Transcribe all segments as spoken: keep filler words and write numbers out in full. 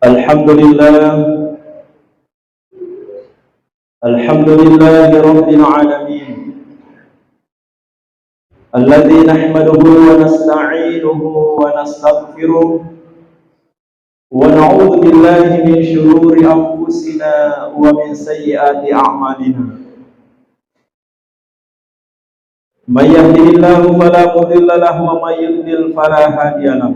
الحمد لله. الحمد لله رب العالمين، الذي نحمده ونستعينه ونستغفره، ونعوذ بالله من شرور أنفسنا ومن سيئات أعمالنا. من يهده الله فلا مضل له، ومن يضلل فلا هادي له.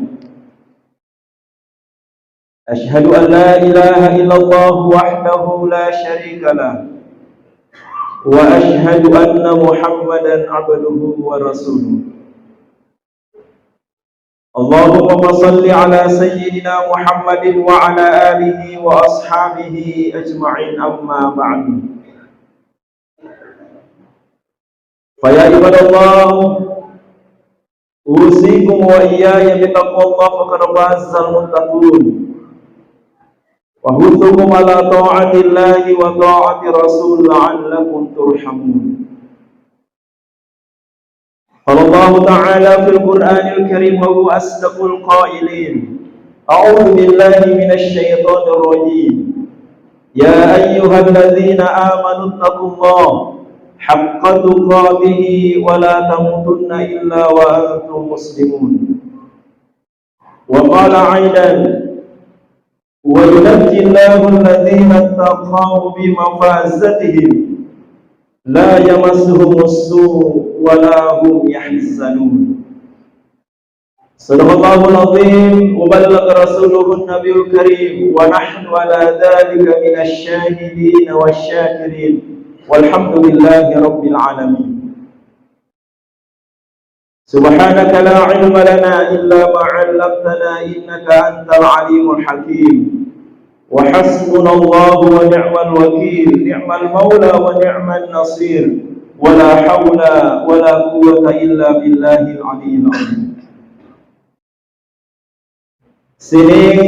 أشهد أن لا إله إلا الله وحده لا شريك له، وأشهد أن محمدا عبده ورسوله. اللهم صل على سيدنا محمد وعلى آله وأصحابه أجمعين، أما بعد. فيا عباد الله، أوصيكم وإياي بتقوى الله، فقد فاز المتقون. وأحثكم على طاعة الله وطاعة رسوله لعلكم ترحمون. قال الله تعالى في القرآن الكريم وهو أصدق القائلين: أعوذ بالله من الشيطان الرجيم. يا أيها الذين آمنوا اتقوا الله حق تقاته ولا تموتن إلا وأنتم مسلمون. وقال أيضا: وينجي الله الذين اتقوا بمفازتهم لا يمسهم السوء ولا هم يحزنون. صدق الله العظيم وبلغ رسوله النبي الكريم، ونحن على ذلك من الشاهدين والشاكرين، والحمد لله رب العالمين. سبحانك لا علم لنا إلا ما علمتنا إنك أنت العليم الحكيم. وحسبنا الله ونعم الوكيل، نعم المولى ونعم النصير، ولا حول ولا قوة إلا بالله العلي العظيم. Sining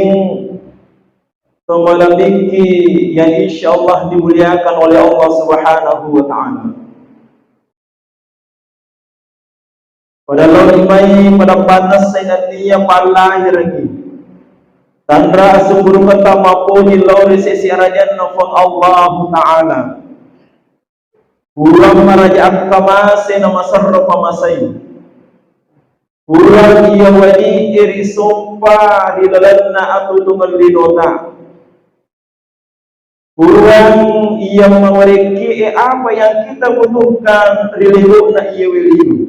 to malebbiku yang insyaallah dimuliakan oleh Allah Subhanahu wa Ta'ala. Pada laoni mai pada pannessai nenniya pallahiraki tanra asukkuruketta mappoji lao ri sesi arajanna Puang Allahu Ta'ala. Puang maraja akkamase na maserro pamasai. Puang iya waji'e risompa ri lalenna atutungeng linota. Puang iya mawarekki'e apa yang kita butuhkan ri lebo'na iyawe lino.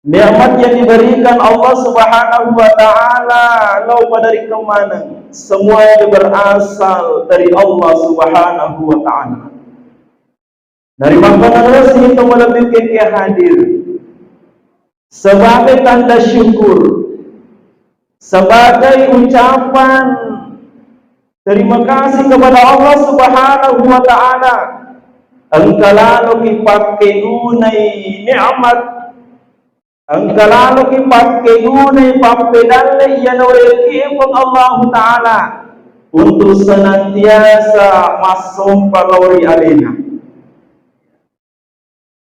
Nikmat yang diberikan Allah Subhanahu wa Ta'ala lao pada ri kemaneng, semuanya berasal dari Allah Subhanahu wa Ta'ala. Dari mangkana sining to malebbiku engka hadir sebagai tanda syukur, sebagai ucapan terima kasih kepada Allah Subhanahu wa Ta'ala, engka laloki pakkegunai nikmat, engka laloki pakkegunai pappedalle iya nawerekki'e Puang Allahu Ta'ala untuk senantiasa massompa lao ri alena.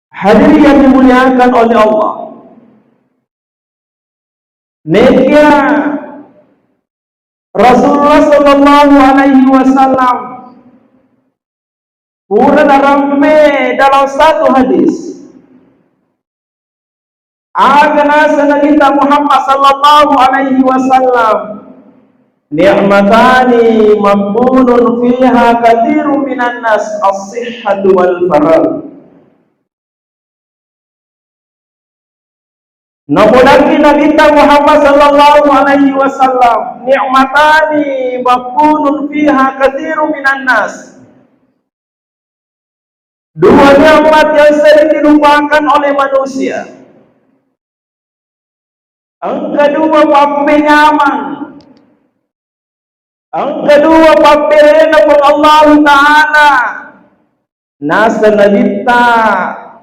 Hadirin yang dimuliakan oleh Allah, nekia Rasulullah sallallahu alaihi wasallam pura narampe dalam satu hadis. Aga naseng Nabitta Muhammad sallallahu alaihi wasallam, "Ni'matani maghbunun fiha katsirun minan nas, as-sihhatu wal faragh." Napodakki Nabitta Muhammad sallallahu alaihi wasallam, "Ni'matani maghbunun fiha katsirun minan nas." Dua nikmat yang sering dilupakan oleh manusia. Engka dua pappenyameng, engka dua papperena Puang Allahu Ta'ala. Naseng Nabitta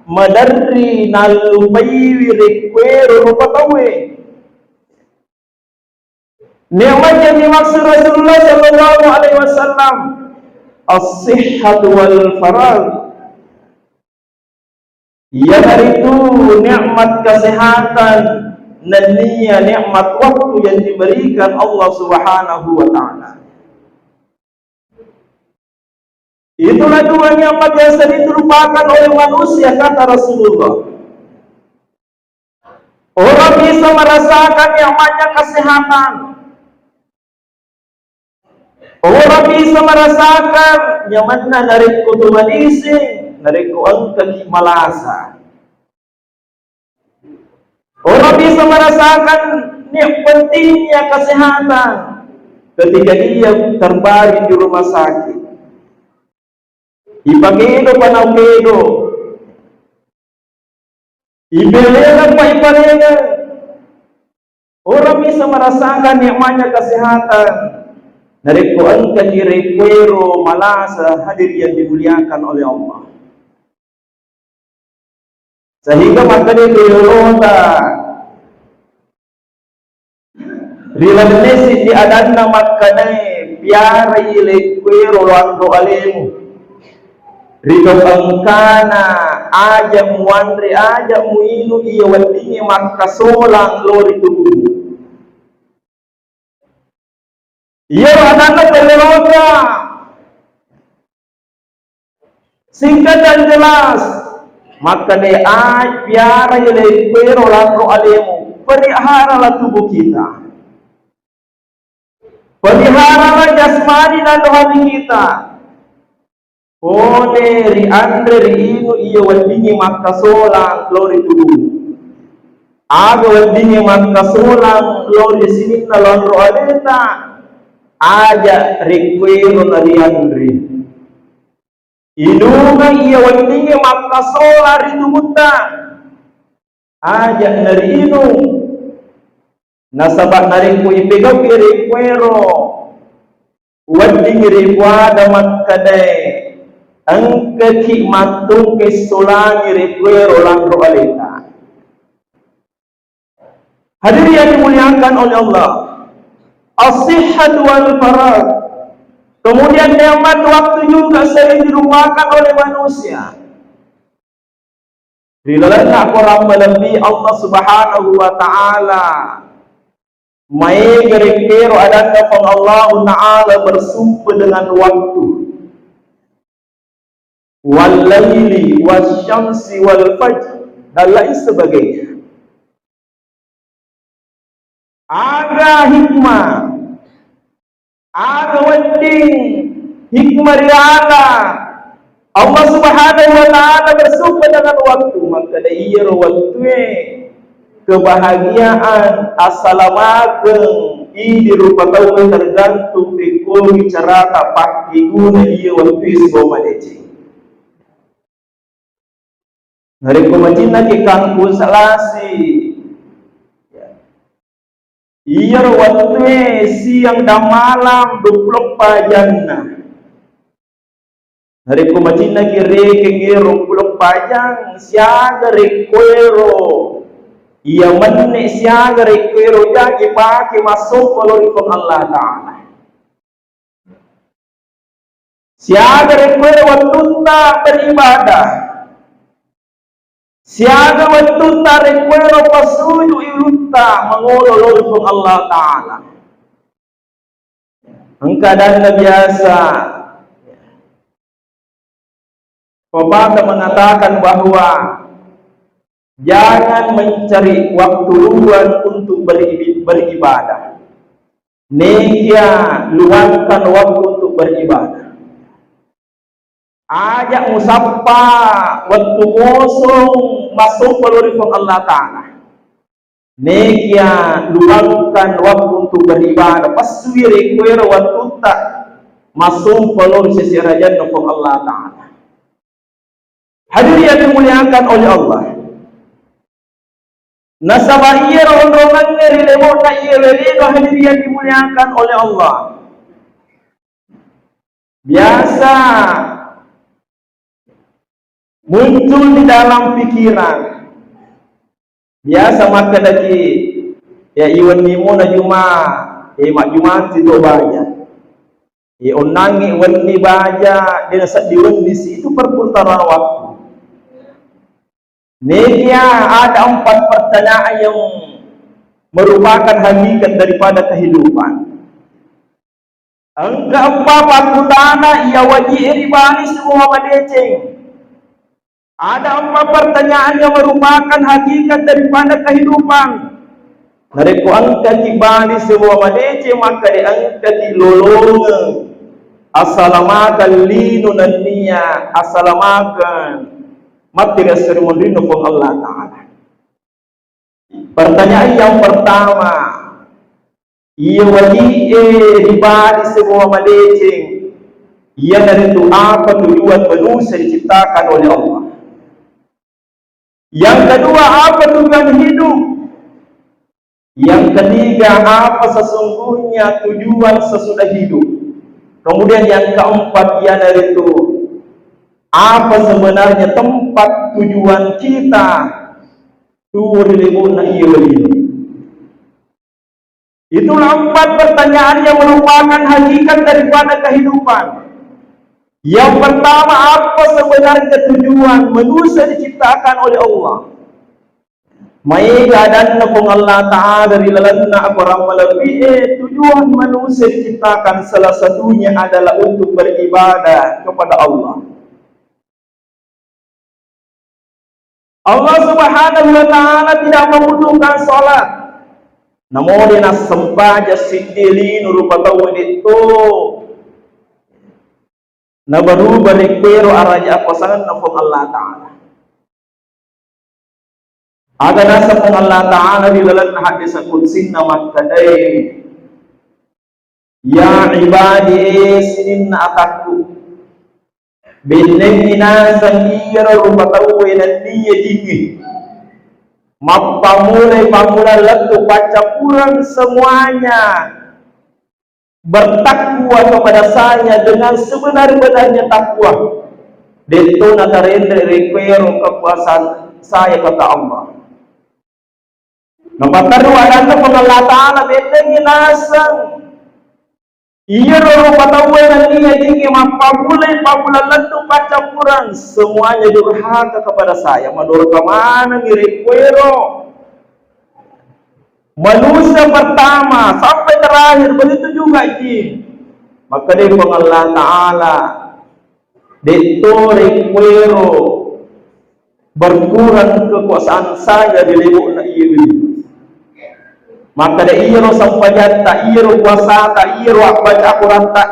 maderri nallupaiwi rekkuero rupa tauwe. Nikmat yang dimaksud Rasulullah sallallahu alaihi wasallam, as-sihhatu wal faragh. Iyanaritu nikmat kesehatan, nennia nikmat waktu yang diberikan Allah Subhanahu wa Ta'ala. Itulah dua nikmat yang sering dilupakan oleh manusia, kata Rasulullah. Orang bisa merasakan nikmatnya kesehatan. Orang bisa merasakan nyamanna narekko tu madising, narekko engkaki malasa. Orang bisa merasakan ni-, pentingnya kesehatan ketika ia terbaring di rumah sakit. Ipakedo panau kedo. Ibelengeng pa ipalengang. Orang bisa merasakan nikmatnya kesehatan narekko engkaki rekkuero malasa, hadirin yang dimuliakan oleh Allah. Sehingga makkeda riolota ri lennesi di adanna makkedae, piarai lekkuero lanro alemu. Ri engkana aja muanre, aja muinu iya weddingnge makkasolang lao ri tubumu. Iyaro adanna tellerota. Singkat dan jelas, makkeda ai piarai lekkuero lanro alemu, peliharalah tubuh kita. Peliharalah jasmani dan rohani kita. Pole ri anre ri inu iya weddingngi makkasolang lao ri tubuh. Aga weddingngi makkasolang lao ri sininna lanro aleta, aja rekkuero narianre. Inunga iya weddingnge makkasola ri tubutta, aja nariinung. Nasaba narekko ipegau'i rekkuero wedding ri puada makkedae, engkaki mattungke solangi rekkuero lanro aleta. Hadirin yang dimuliakan oleh Allah, as-sihhatu wal faragh. Kemudian nikmat waktu juga sering dilupakan oleh manusia. Ri lalenna korang malebbi Allah Subhanahu wa Ta'ala, maega rekkuero adanna Puang Allahu Ta'ala bersumpah dengan waktu. Wal laili wasy syamsi wal fajr, dan lain sebagainya. Aga hikmah, aga wedding hikmah riala Allah Subhanahu wa Ta'ala bersumpah dengan waktu, makkeda iyaro wettue kebahagiaan, assalamakeng, idi rupa tauwe tergantung pekkogi carata pakkeguna iya wettue sibawa madeceng. Narekko macinnaki kangkung salasi, iyaro wettue siang dan malam dua puluh empat janna. Narekko macinnaki rekeng ero dua puluh empat jang, siaga rekkoero iya menne, siaga rekkoero jang ipake massompa lao ri Puang Allah Ta'ala. Siaga rekkuero wettutta beribadah. Siaga wettutta rekkuero passuju'i ulutta mangolo lao ri Puang Allah Ta'ala. Engka adanna biasa pepatah mengatakan bahwa jangan mencari waktu luang untuk beri-, beribadah. Nekia luangkan waktu untuk beribadah. Aja musappa wettu kosong massompa lao ri Puang Allah Ta'ala. Nekia luangkan waktu untuk beribadah. Passui rekkuero wettutta massompa lao ri sese arajanna Puang Allah Ta'ala. Hadirin yang dimuliakan oleh Allah. Nasaba iyaro onrongengnge ri lebo'na iya welena, hadirin yang dimuliakan oleh Allah, biasa muncul di dalam pikiran. Biasa makkedaki, ya, iwenni mo najuma, eh, majjumasi to baja. Eh, onnangngi wenni baja, de nasedding wenni si, itu perputaran waktu. Nekia ada empat pertanyaan yang merupakan hakikat daripada kehidupan. Engka eppa pakkutana iya waji'e ribali sibawa madeceng. Ada empat pertanyaan yang merupakan hakikat daripada kehidupan. Narekko engkaki bali sibawa madeceng, maka de engkaki lolongeng asalamakeng lino nennia asalamakeng matti ri esso ri munrinna Puang Allah Ta'ala. Pertanyaan yang pertama, iya waji'e ribali sibawa madeceng, iyanaritu apa tujuan manusia diciptakan oleh Allah. Yang kedua, apa tujuan hidup? Yang ketiga, apa sesungguhnya tujuan sesudah hidup? Kemudian yang keempat, iyanaritu apa sebenarnya tempat tujuan kita tuwo ri lebo'na iya welino. Itulah empat pertanyaan yang merupakan hakikat daripada kehidupan. Yang pertama, apa sebenarnya tujuan manusia diciptakan oleh Allah? Maega adanna Puang Allah Ta'ala ri lalenna Al-Quran malebbi'e, tujuan manusia diciptakan salah satunya adalah untuk beribadah kepada Allah. Allah Subhanahu wa Ta'ala tidak membutuhkan salat. Namo de nassempajang siddi lino rupa tau de to nabaruba rekkuero araja akuasangenna Puang Allah Ta'ala. Aga naseng Puang Allah Ta'ala ri lalenna hadis qudsinna makkedae, "Ya ibadi, e sininna atakku, bennengngi naseng iyaro rupa tauwe nenniya dinge, mappammulai pammula lettu paccappureng semuanya bertakwa kepada saya dengan sebenar-benarnya takwa." Detto natarenre rekkuero kekuasaan saya, kata Allah. Napatterru adanna Puang Allah Ta'ala, bennengngi naseng iyaro rupa tauwe nenniya dinge mappammulai pammula lettu paccappureng semuanya durhaka kepada saya, madorka manengngi rekkuero. Manusia pertama sampai terakhir, begitu juga jin. Makkedai Puang Allah Ta'ala, detto rekkuero berkurang kekuasaan saya ri lebo'na iya welino. Makkeda iyaro sempajatta, iyaro puasata, iyaro abbaca akuratta,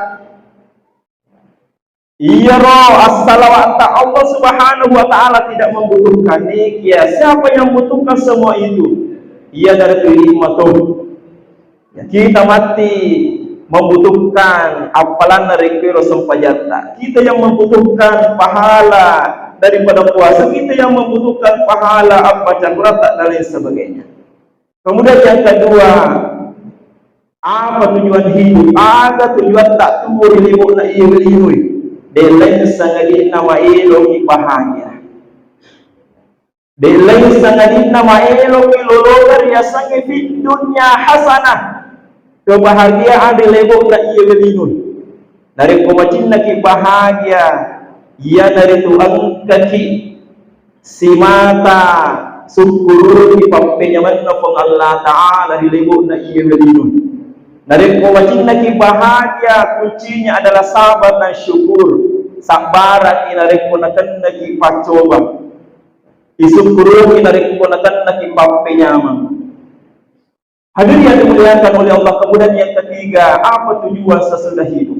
iyaro assalawatta Allah Subhanahu wa Ta'ala tidak membutuhkan. Nekia siapa yang membutuhkan semua itu? Iyanaritu imma to. Ya, kita matti membutuhkan appalanna rekkuero sempajatta. Kita yang membutuhkan pahala daripada puasa, kita yang membutuhkan pahala abbaca akuratta dan lain sebagainya. Kemudian yang kedua, apa tujuan hidup? Aga tujuatta tuwo ri lebo'na iya welinoi? De laing sangadinna maeloki bahagia. De laing sangadinna maeloki lolongeng riasengnge fid dunya hasanah, kebahagiaan ri lebo'na iya welinoi. Narekko macinnaki bahagia, iyanaritu engkaki simata sukkuruki pappenyamenna Puang Allah Ta'ala ri lebo'na iya welinoi. Narekko macinnaki bahagia, kuncinya adalah sabar dan syukur. Sabbaraki narekko nakennaki paccoba. Isukkuruki narekko nakennaki pappenyameng. Hadirin yang dimuliakan oleh Allah, kemudian yang ketiga, apa tujuan sesudah hidup?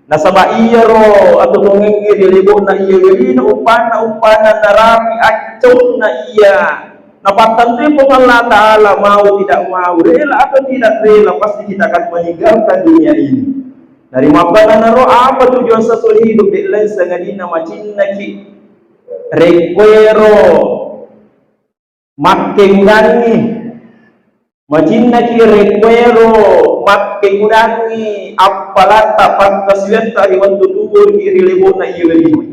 Nasaba iyaro atuongengnge ri lebo'na iya welino, uppanna, uppanna narapi acconna iya. Napattentui Puang Allah Ta'ala, mau tidak mau, rela atau tidak rela, pasti kita akan meninggalkan dunia ini. Dari mabbananaro, apa tujuan sesudah hidup? De laing sangadinna macinnaki rekkuero makkegunangngi, macinnaki rekkuero makkegunangngi appalatta pakkasiwiatta ri wettu tuwoki ri lebo'na iya welinoi.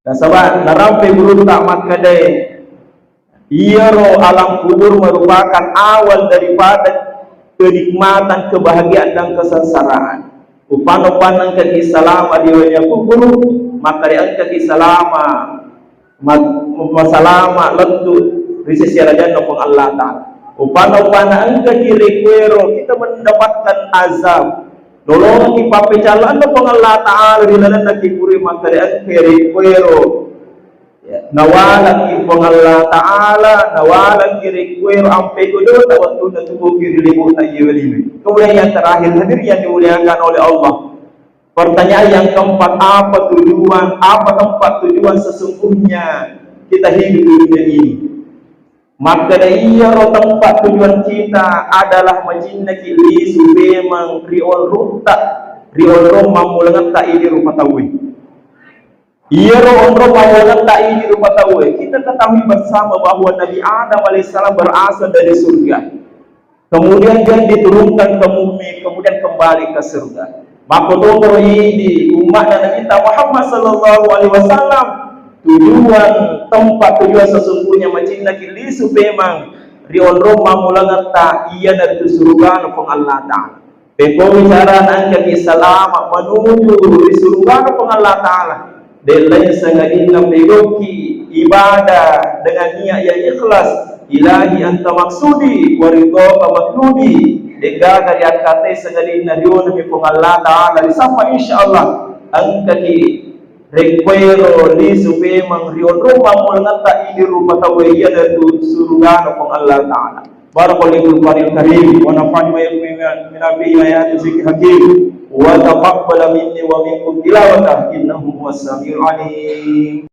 Nasaba narampe gurutta makkedae, iyaro alam kubur merupakan awal daripada kenikmatan, kebahagiaan, dan kesengsaraan. Uppanna-uppanna engkaki salama di dunia kubur, maka de engkaki salama ma-, masalama lettu ri sisi arajanna Puang Allah Ta'ala. Upana-upana engkaki rekkuero kita mendapatkan azab. Nolongki pappecallanna Puang Allah Ta'ala ri lalenna kiburi makkeda engka rekkuero. Ya, nawalaki Puang Allah Ta'ala, nawalaki rekkuero ampe godota wettunna tuwoki ri lebo'na iye weliwe. Kemudian yang terakhir, hadirin yang dimuliakan oleh Allah. Pertanyaan yang keempat, apa tujuan, apa tempat tujuan sesungguhnya kita hidup di dunia ini? Makkeda iyaro tempat tujuan kita adalah macinnaki lisu pemeng ri onrutta, ri onrong mammulangetta idi rupa tauwe. Iyaro onrong mammulangetta idi rupa tauwe, kita ketahui bersama bahwa Nabi Adam alaihissalam berasal dari surga. Kemudian dia diturunkan ke bumi, kemudian kembali ke surga. Makkotoparo idi umma'na Nabitta Muhammad sallallahu alaihi wasallam, tujuan, tempat tujuan sesungguhnya macinnaki lisu pemeng ri onrong mammulangetta iyanaritu surugana Puang Allah Ta'ala. Pekkomi carana engkaki salama menuju ri surugana Puang Allah Ta'ala. De' lain sangadinna pegauki ibadah dengan niat yang ikhlas. Ilahi anta maksudi wa ridhaka matludi. De'gaga riakkattai sangadinna riolami Puang Allah Ta'ala risappa, insyaallah engkaki rekkuero lisu pemeng ri onrong mammulangetta idi rupa tauwe iyanaritu surugana Puang Allah Ta'ala. Barakallahu fil Qur'anil Karim wa nafa'ani wa iyyakum bima fihi min ayatil zikril hakim wa taqabbala minni wa minkum tilawatah innahu huwas samiul alim.